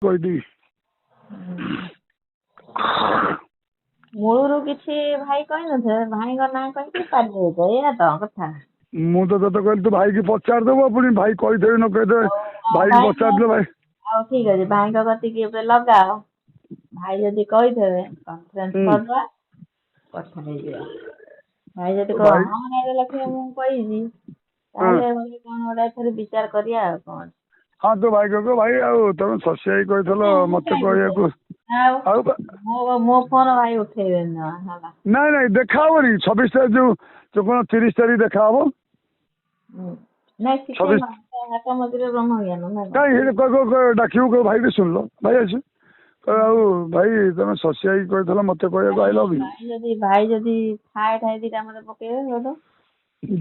କହିଦେବି। ମୂଳରୁ କିଛି ଭାଇ କହିନଥିବେ, ଭାଇଙ୍କ ନାଁ କହିକି ପାରିବ, ଏଇଆ ତ କଥା। ମୁଁ ତ ତତେ କହିଲି, ତୁ ଭାଇକି ପଚାରିଦବୁ। ପୁଣି ଭାଇ କହିଦେବେ ନ କହିଦେବେ, ଭାଇକି ପଚାରିଦେଲେ ଭାଇ। ହଉ, ଠିକ ଅଛି, ଭାଇଙ୍କ କତିକି ଏବେ ଲଗାଅ। ଭାଇ ଯଦି କହିଦେବେ, କନଫରେନ୍ସ କରିଦବା, କଥା ହେଇଯିବା। ଭାଇ ଯଦି କହିବ ହଁ ରାଜଲକ୍ଷ୍ମୀ ମୁଁ କହିଛି, ତାହେଲେ କଣ ଗୋଟେ ଏଥର ବିଚାର କରିବା, ଆଉ କଣ। ହଁ, ତୁ ଭାଇ କହିବୁ, ଭାଇ ଆଉ ତମେ ଶଶୀ ଭାଇ କହିଥିଲ ମତେ କହିବାକୁ। ଆଉ ମୋ ଫୋନ ଭାଇ ଉଠେଇବେନି ହେଲା। ନାଇଁ ନାଇଁ, ଦେଖା ହବନି 26 ତାରିଖ ଯୋଉ କଣ 30 ତାରିଖ ଦେଖା ହବ। ନାଇଁ, ହାଟ ମନ୍ଦିର ବ୍ରହ୍ମଜ୍ଞାନ। କାଇଁ ଡାକିବୁ, କହିବୁ ଭାଇ ବି ଶୁଣିଲ, ଭାଇ ଅଛି, ଆଉ ଭାଇ ତମେ ଶଶୀ ଭାଇ କହିଥିଲ ମତେ କହିବାକୁ I love you. ଭାଇ ଯଦି ଠାଏ ଠାଏ ଦିଟା ମତେ ପକେଇବେ ସେଇଠୁ।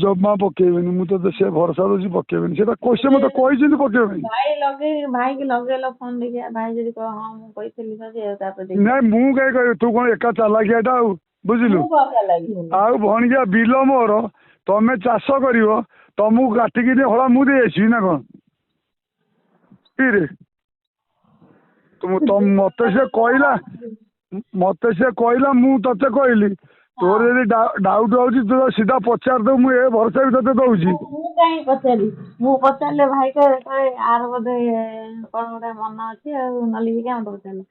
ଜମା ପକେଇବେନି, ମୁଁ ତତେ ସେ ଭରସା ଦଉଛି, ପକେଇବେନି। ସେଟା ସେ ମତେ କହିଛନ୍ତି ପକେଇବେନି। ଭାଇ ଲଗେଇ, ଭାଇକି ଲଗେଇଲ ଫୋନ, ଦେଖିବା ଭାଇ ଯଦି କହିବ ହଁ ମୁଁ କହିଥିଲି ତାପରେ। ନାଇଁ, ମୁଁ କାଇଁ କହିବି? ତୁ କଣ ଏକା ଚାଲାକିଆଟା ଆଉ, ବୁଝିଲୁ? ଆଉ ଭଣିଜା, ବିଲ ମୋର, ତମେ ଚାଷ କରିବ, ତମକୁ କାଟିକିନି ହଳା ମୁଁ ଦେଇ ଆସିବି ନା କଣ? କିରେ, ମତେ ସେ କହିଲା, ମତେ ସେ କହିଲା, ମୁଁ ତତେ କହିଲି। ତୋର ଯଦି ଡାଉଟ୍ ହଉଛି, ତୁ ସିଧା ପଚାରିଦବୁ, ମୁଁ ଏ ଭରସା ବି ତତେ ଦଉଛି। ମୁଁ କାହିଁ ପଚାରିବି? ମୁଁ ପଚାରିଲେ ଭାଇ କହିବେ ଆର ବୋଧେ କଣ ଗୋଟେ ମନ ଅଛି, ଆଉ ନହେଲେ କାଇଁ ମତେ ପଚାରିଲେ?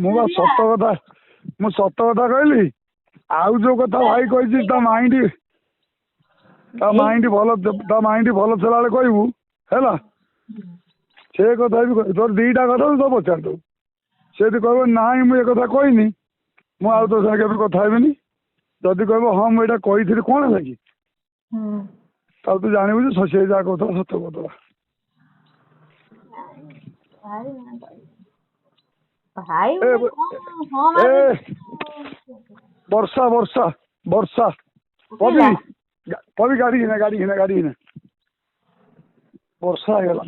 ମୁଁ ବା ସତ କଥା, ମୁଁ ସତ କଥା କହିଲି। ଆଉ ଯୋଉ କଥା ଭାଇ କହିଛି, ତା ମାଇଣ୍ଡ, ତା ମାଇଣ୍ଡ ଭଲ, ତା ମାଇଣ୍ଡ ଭଲ ଥିଲାବେଳେ କହିବୁ ହେଲା। ସେ କଥା ବି ତୋର ଦିଟା କଥା ତୁ ପଚାରିଦବୁ। ସେ ଯଦି କହିବ ନାଇଁ ମୁଁ ଏ କଥା କହିନି, ମୁଁ ଆଉ ତୋ ସାଙ୍ଗେ କେବେ କଥା ହେବିନି। ଯଦି କହିବ ହଁ ମୁଁ ଏଇଟା କହିଥିଲି, କଣ ହେଲା କି, ତାହେଲେ ତୁ ଜାଣିବୁ ଯେ ଶଶୀ ଯାହା କହୁଥିଲା ସତ କହୁଥିଲା। ବର୍ଷା ବର୍ଷା ବର୍ଷା, ପବି ପବି, ଗାଡ଼ି କିନା, ଗାଡ଼ି କିନା, ଗାଡ଼ି କିନା, ବର୍ଷା ହେଇଗଲା।